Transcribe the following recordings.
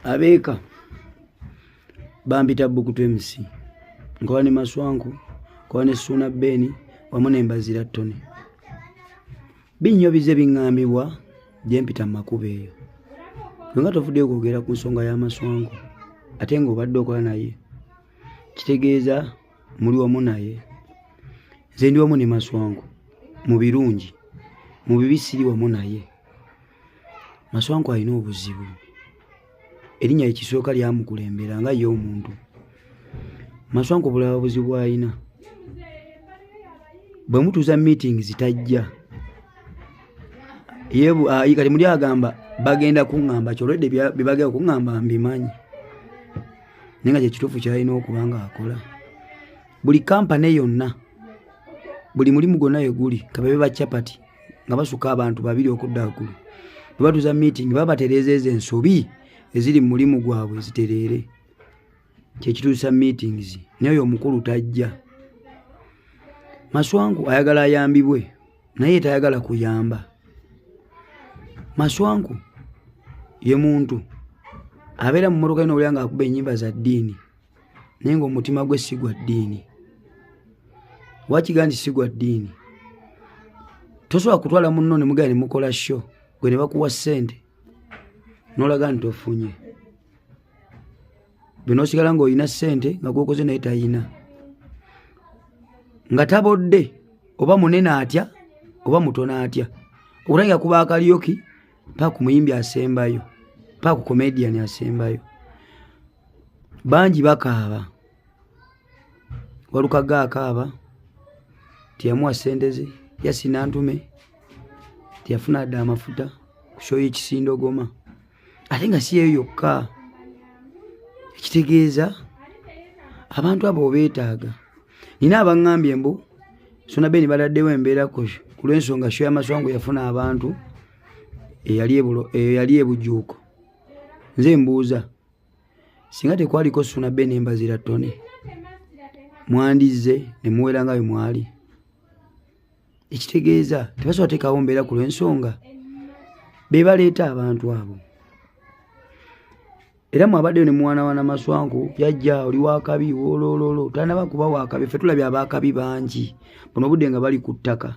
Abeeka bampita Bbukutu MC, nkola ne Maswanku, nkola ne Ssuuna Ben wamu ne Mbazira Ttone. Binnyo bizze biŋŋambibwa gye mpita mu makubo eyo. Gwe nga tovuddeyo kwogera ku nsonga ya Maswanku ate ng'obadde okola naye, kitegeeza muli wamu naye. Nze ndi wamu ne Maswanku mu birungi, mu bibi siri wamu naye. Maswanku alina obuzibu. Erinnya ekisooka lyamukulembera nga ye omuntu. Maswanku obulala buzibu bw'alina, bwe mutuuza meetings tajja. Kati muli agamba bagenda kuŋŋamba ki, olwedde bye bagenda kuŋŋamba mbimanyi, naye nga kyekituufu ky'alina okuba ng'akola. Buli kampane yonna, buli mulimu gwonna we guli, ka babe ba chapati nga basukka abantu babiri okudda waggulu, bwe batuuza meeting baba batereeza ezo ensobi eziri mu mulimu gwabwe zitereere. Kyekituusa meetings, naye oyo omukulu tajja. Maswanku ayagala ayambibwe naye tayagala kuyamba. Maswanku ye muntu abeera mu mmotoka ye n'owulira ng'akuba ennyimba za ddiini, naye ng'omutima gwe si gwa ddiini. Wakiga nti si gwa ddiini, tosobola kutwala munno ne mugenda ne mukola show, gwe ne bakuwa ssente n'olaga nti tofunye, gwe n'osigala ng'olina ssente nga gw'okoze naye tayina, nga tabodde oba munene atya oba mutono atya, okutandika ku ba karaoke paka ku muyimbi asembayo, paka ku comedian asembayo. Bangi bakaaba, Walukaga akaaba teyamuwa ssente ze, Yasina Ntume teyafuna dda amafuta ku show y'Ekisindogoma, ate nga si yeyo yokka. Ekitegeeza abantu abo obeetaaga. Nina abaŋŋambye mbu Ssuuna Ben bataddewo embeera ku lw'ensonga show ya Maswangu yafuna abantu eyali ebujuuko. Nze mbuuza, singa tekwaliko Ssuuna Ben Mbazira Ttone, mwandizze ne muwera nga bwe mwali? Ekitegeeza tebasobola teekawo mbeera ku lw'ensonga be baleeta abantu abo. Era mwabaddeyo ne muwaanawaana Maswanku, yajja oli wakabi woolooloolo, tanaba kuba wakabi. Ffe tulabye abaakabi bangi buno obudde nga bali ku ttaka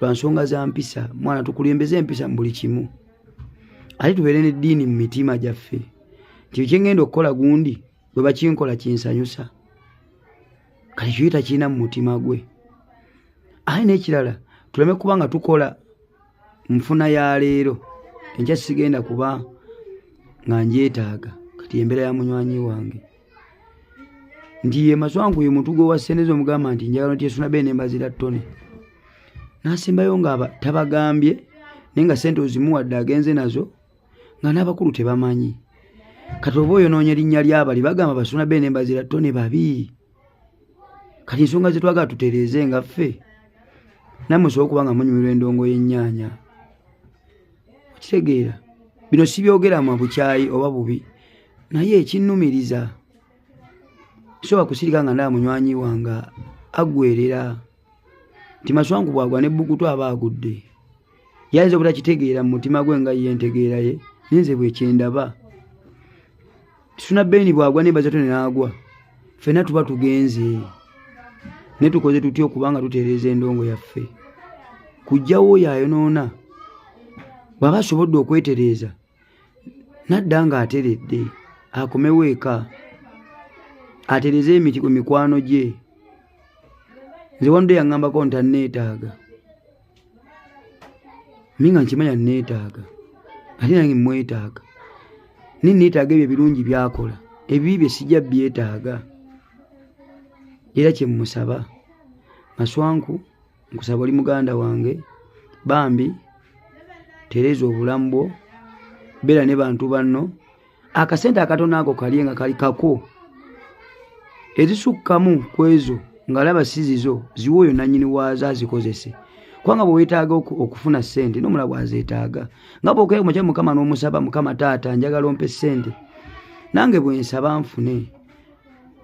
lwa nsonga za mpisa. Mwana, tukulembeze empisa mu buli kimu, ate tubeere n'eddiini mu mitima gyaffe nti kye ŋŋenda okukola gundi bwe bakinkola kinsanyusa. Kati kyo takirina mu mutima gwe. Ate n'ekirala, tuleme kuba nga tukola nfuna ya leero, enkya sigenda kuba nga ngyetaaga. Kati embeera ya munywanyi wange nti ye Maswanku ye muntu gwe wa ssente z'omugamba nti njagala nti Ssuuna Ben Mbazira Ttone, n'asembayo nga tabagambye, naye nga ssente ozimuwadde agenze nazo nga n'abakulu tebamanyi. Kati oba oyonoonya erinnya ly'abali bagamba ba Ssuuna Ben Mbazira Ttone babi. Kati ensonga ze twagala tutereeze nga ffe nammwe musobole okuba nga munyumirwa endongo y'ennyaanya. Okitegeera? Bino sibyogera mu bukyayi oba bubi, naye ekinnumiriza sobola kusirika nga ndaba munywanyi wange aggwerera nti Maswanku bw'agwa ne Bbukutu aba agudde. Yayinza obutakitegeera mu mutima gwe nga ye ntegeera ye, naye nze bwe kyendaba. Ssuuna Ben bw'agwa ne Mbazira Ttone n'agwa, ffenna tuba tugenze. Naye tukoze tutya okuba nga tutereeza endongo yaffe? Kuggyawo oyo ayonoona bw'aba asobodde okwetereeza n'adda ng'ateredde, akomewo eka atereeze emiti ku mikwano gye. Nze one day yaŋŋambako nti anneetaaga, naye nga nkimanya nneetaaga, ate nange mmwetaaga, naye nneetaaga ebyo ebirungi by'akola, ebibi bye sijja byetaaga. Era kye mmusaba, Maswanku, nkusaba oli muganda wange, bambi tereeza obulamu bwo, beera ne bantu banno, akasente akatono ako kalye nga kali kako, ezisukkamu ku ezo ng'alaba si zizo ziwe oyo nannyini waazo azikozese, kubanga bwe weetaaga okufuna ssente n'omulala bw'azeetaaga. Nga bw'okeera ku makya Mukama n'omusaba, Mukama taata njagala ompe ssente, nange bwe nsaba nfune.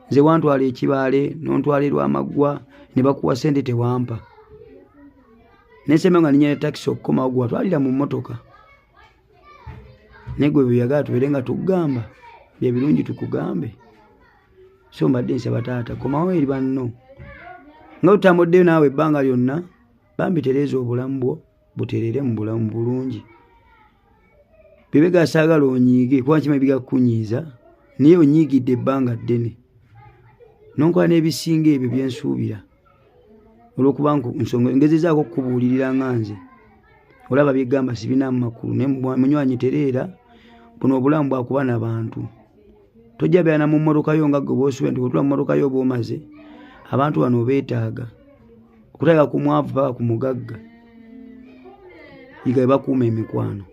Nze wantwala ekibaale n'ontwala erwamaggwa ne bakuwa ssente tewampa, nensembayo nga ninnya ne takisi okukomawo gwe watwalira mu mmotoka. Naye gwe byeyagala tubeere nga tukugamba bye birungi tukugambe. So mbadde nsaba taata komawo eri banno nga otambuddeyo naawe ebbanga lyonna, bambi tereeza obulamu bwo buterere mu bulamu bulungi. Bibega saagala onyiige kuba nkimanyi bigakukunyiiza, naye onyiigidde ebbanga ddene nonkola n'ebisinga ebyo byensuubira olwokuba nsonga ngezezaako okukubuulirira nga nze olaba byegamba sibinamu makulu. Naye munywanyi tereera, buno obulamu bwakuba na bantu. Tojja beera na mu mmotoka yo nga gwe bwosuubira nti bwotula mu mmotoka yo oba omaze. Abantu bano obeetaaga okutandika ku mwavu paka ku mugagga. Yiga bwe bakuuma emikwano.